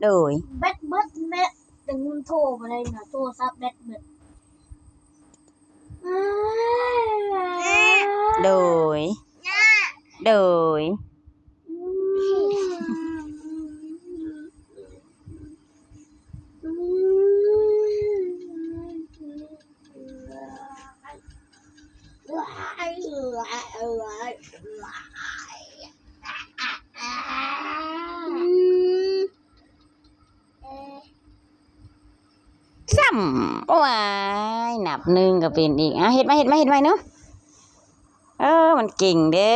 ໂດຍ ແບັດເບິດແມ່ ແຕ່ງຸ່ນໂທບໍ່ໄດ້ນະ ໂທລະສັບແບັດເບິດ. ໂດຍ ໂດຍ. ຊ້ຳ ໂອ້ຍ ນັບໜຶ່ງກໍເປັນອີກ. ອ່ະ ເຮັດໃໝ່ ເຮັດໃໝ່ ເຮັດໃໝ່ເນາະ. ເອີ ມັນເກັ່ງເດ້.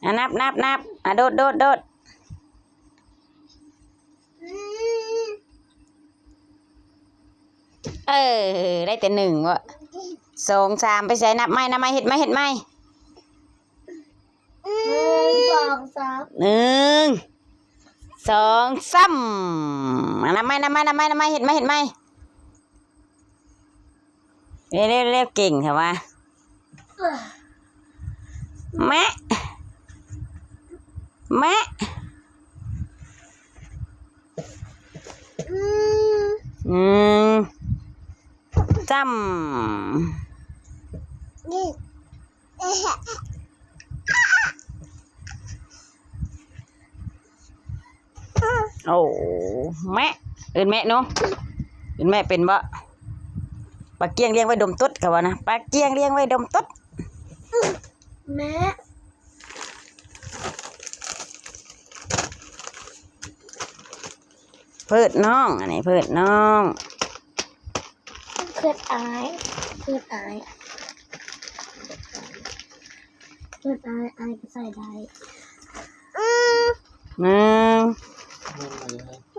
ອ່ະ ນັບ ນັບ ນັບ. ອ່ະ ໂດດ ໂດດ ໂດດ. ເອີ ໄດ້ແຕ່ໜຶ່ງບໍ? ສອງ ສາມ ໄປໃສ? ນັບໃໝ່ ນັບໃໝ່ ເຮັດໃໝ່ ເຮັດໃໝ່. ໜຶ່ງ ສອງ ສາມ ໜຶ່ງ ສອງ ສາມ. ອ່ະ ນັບໃໝ່ ນັບໃໝ່ ນັບໃໝ່ ນັບໃໝ່. ເຮັດໃໝ່ ເຮັດໃໝ່. ເລັວໆ ເກັ່ງແທ້ວ່າ. ແມະ ແມະ. ອືມ ຈ້ຳ. ໂອ້ ແມະ ເອີ້ນແມະເນາະ. ເອີ້ນແມະເປັນບໍ່? ປາກ້ຽງລ້ຽງໄວ້ດົມຕົດ ເຂົາວ່ານະ. ປາກ້ຽງລ້ຽງໄວ້ດົມຕົດ. ແມະ. ເພີດນ້ອງ ອັນນີ້ເພີດນ້ອງ. ເພີດອ້າຍ ເພີດອ້າຍ ເພີດອ້າຍ ອ້າຍກໍໃສ່ໄດ້. ອືມ ໜຶ່ງ ແມ່ນບໍ່?